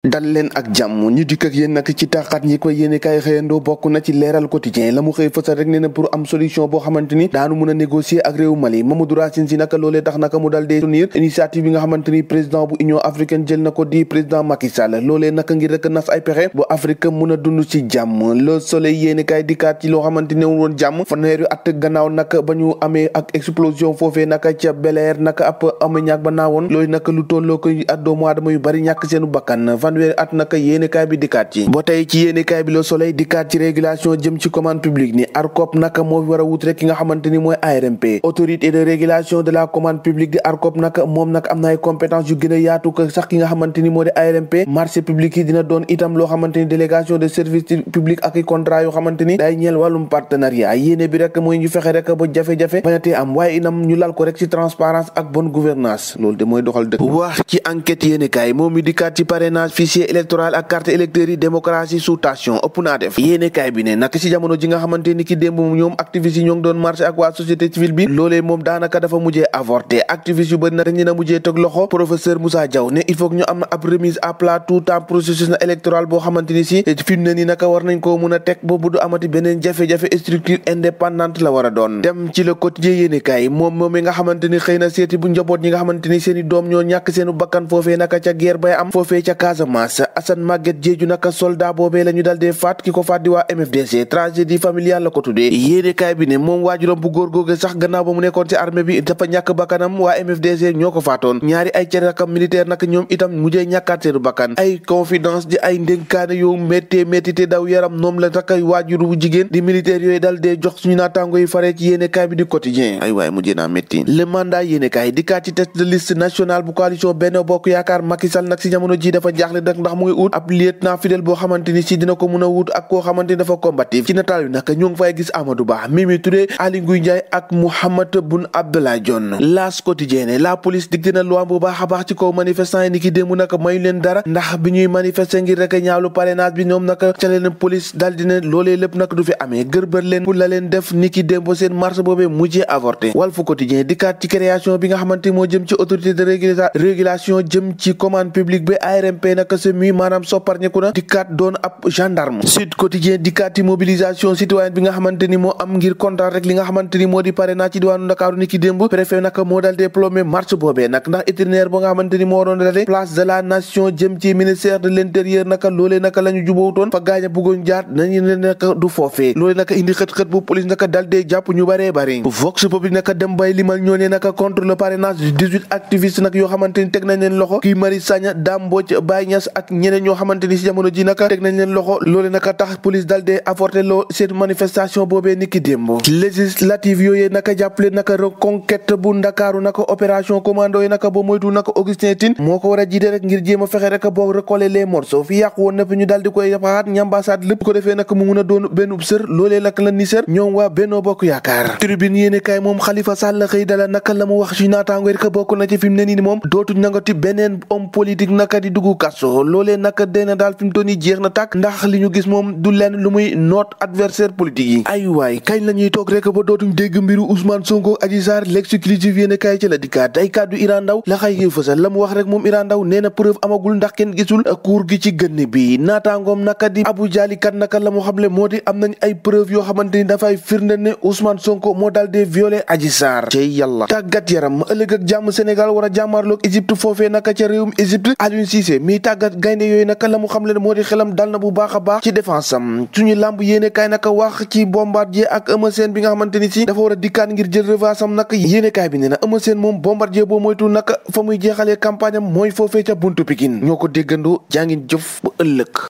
dal leen ak jàmm ñu dikk ak yéen nag ci taxaat ñi koy yéene kaay xëyandoo bokk na ci leeral quotidien la mu xëy fësal rek nee na pour am solution boo xamante ni daanu mën a négocier ak réew Mali Mamadou Racine Sy naka loolee tax naka mu dal dee soutenir initiative bi nga xamante ni président bu Union africaine jël na ko di président Macky Sall loolee naka ngir rek nas ay pexe bu Afrique mën a dund ci jàmm Le Soleil yéene kaay dikkaat ci loo xamante ne woon jàmm fanweeri at gannaaw nag ba ñu amee ak explosion foofee naka ca Bel Air naka ab ammoniac ba naawoon loolu naka lu tolloo ko at doomu aadama yu bari ñàkk seenu bakkan fanweeri at naka yéenekaay bi dikkaat ci ba tey ci yéenekaay bi Le Soleil dikkaat ci régulation jëm ci commande publique ni ARCOP naka moo fi war a wut rek ki nga xamante ni mooy ARMP autorité de régulation de la commande publique di ARCOP naka moom nag am na ay compétence yu gën a yaatu ko sax ki nga xamante ni moo di ARMP marché public yi dina doon itam loo xamante ni délégation de service public ak i contrat yoo xamante ni day ñeel wàllum partenariat yéene bi rek mooy ñu fexe rek ba jafe-jafe bañatee am waaye inam ñu lal ko rek ci transparence ak bonne gouvernance loolu de mooy doxal dëkk wax ci enquête yéenekaay moom mi dikkaat ci parrainage fichier électoral ak carte électeur yi démocratie sous tension ëpp naa def yéenekaay bi ne naka ci jamono ji nga xamante ni ki démb ñoom activistes yi ñoo ngi doon marché ak waa société civile bi loolee moom daanaka dafa mujjee avorté activistes yu bëri na ñi na mujjee teg loxo professeur Moussa Diaw ne il faut que ñu am na ab remise à plat tout temps processus na électoral boo xamante ni si fi mu ne ni naka war nañ koo mun a teg boobu du amati beneen jafe-jafe structure indépendante la war a doon dem ci le quotidien yéenekaay moom mi nga xamante ni xëy na seeti bu njaboot ñi nga xamante ni seen i doom ñoo ñàkk seenu bakkan foofee naka ca guerre bay am foofee ca Casamance Assane Maguette Diédhiou naka soldat boobee la ñu dal dee faat ki ko faat di waa MFDC tragédie familiale la ko tuddee yéenekaay bi ne moom waajuram bu góor googe sax gannaaw ba mu nekkoon ci armée bi dafa ñàkk bakkanam waa MFDC ñoo ko faatoon ñaari ay carakam militaire naka ñoom itam mujjee ñàkkaat seenu bakkan ay confidence di ay ndénkaane yow méttee métti te daw yaram noom la naka waajur bu jigéen di militaire yooyu dal dee jox suñu naataango yi faree ci yéenekaay bi di quotidien ay waaye mujjee naa métti le mandat yéenekaay dikkaat ci tête de liste nationale bu coalition Benno Bokk Yaakaar Macky Sall nag si jamono ji dafa jaaxle nag ndax mu ngi ut ab lieutenant fidèle boo xamante ni si dina ko mun a wut ak koo xamante ni dafa combatif ci nataal bi nag ñoo ngi fay gis Amadou Ba Mimi Touré Aly Ngouille Ndiaye ak Mahammed Boun Abdallah Dionne L'As quotidien la police dicté na loi bu baax a baax ci kaw manifestant yi ni ki démb nag mayu leen dara ndax bi ñuy manifester ngir rek ñaawlu parrainage bi ñoom nag ca leen police dal di ne loolee lépp nag du fi amee gërbër leen pour la leen def ni ki démb seen marche boobee mujjee avorté Walf quotidien dikkaat ci création bi nga xamante moo jëm ci autorité de régulation jëm ci commande publique bi ARMP nag se mi maanaam sopparñeku na dikkaat doon ab gendarme Sud Quotidien dikkaat ci mobilisation citoyenne bi nga xamante ni moo am ngir kontaan rek li nga xamante ni moo di parrainage ci diwaanu Ndakaaru ni ki démb préfet nag moo dal diplômé marche boobee nag ndax itinéraire ba nga xamante ni moo doon dale place de la nation jëm ci ministère de l'intérieur naka loolee naka la ñu jubóowutoon fa gaañ a bëggoon jaar nañu ne naka du foofee loolee naka indi xët-xët bu police naka dal dee jàpp ñu baree bari Vox Populi naka dem bay limal ñoo ne naka contre le parrainage 18 activistes nag yoo xamante ni teg nañ leen loxo kii Mari Sagna Dame Mbodj Baye Niass ak ñeneen ñoo xamante ni si jamono ji naka teg nañ leen loxo loole naka tax police dal dee avorté loo seen manifestation boobee niki démb législative yooyee naka jàppale naka reconquête bu Ndakaaru naka opération commando yi naka ba moytu naka Augustin Tine moo ko war a jiite rek ngir jéem a fexe rek boo recoller les morceaux fi yàqu woon na fi ñu dal di koy yapaxaat ñambasaat lépp ko defee naka mu mun a doon benn sër loolee nag la ni sër ñoom waa Benno Bokk Yaakaar tribune yéene kaay moom Khalifa Sall xëy dala naka la mu wax ci naataango rek bokk na ci fi mu ne nii moom dootuñ nangati beneen homme politique naka di dugg kaso loolee naka dena daal fi mu toll nii jeex na tàkk ndax li ñu gis moom du lenn lu muy noot adversaire politique yi ay waay kañ la ñuy toog rek ba dootuñ dégg mbiru Ousmane Sonko Adji Sarr l'exclusif yéene kaay ci la dikkaat ay kàddu Iran Ndaw la xëy ngi fësal la mu wax rek moom Iran Ndaw nee na preuve amagul ndax kenn gisul kuur gi ci gënn bi naataangoom naka di Abou Diali kat naka la mu xamle moo di am nañ ay preuve yoo xamante ni dafay firnde ne Ousmane Sonko moo daal de violé Adji Sarr ci yàlla tàggat yaram ëllëg ak jàmm Sénégal war a jàmmaarloog Égypte foofee naka ca réewum Égypte Aliou Cissé mi tàggat gaynde yooyu naka la mu xamle moo di xelam dal na bu baax a baax ci défense am suñu làmb yéene kaay naka wax ci Bombardier ak Eumeu Sène bi nga xamante ni si dafa war a dikkaan ngir jël revanche am naka yéene kaay bi ne na Eumeu Sène moom Bombardier boo moytu naka fa muy jeexalee campagne am mooy foofee ca buntu Pikine ñoo ko déggandoo jaa ngeen jëf ba ëllëg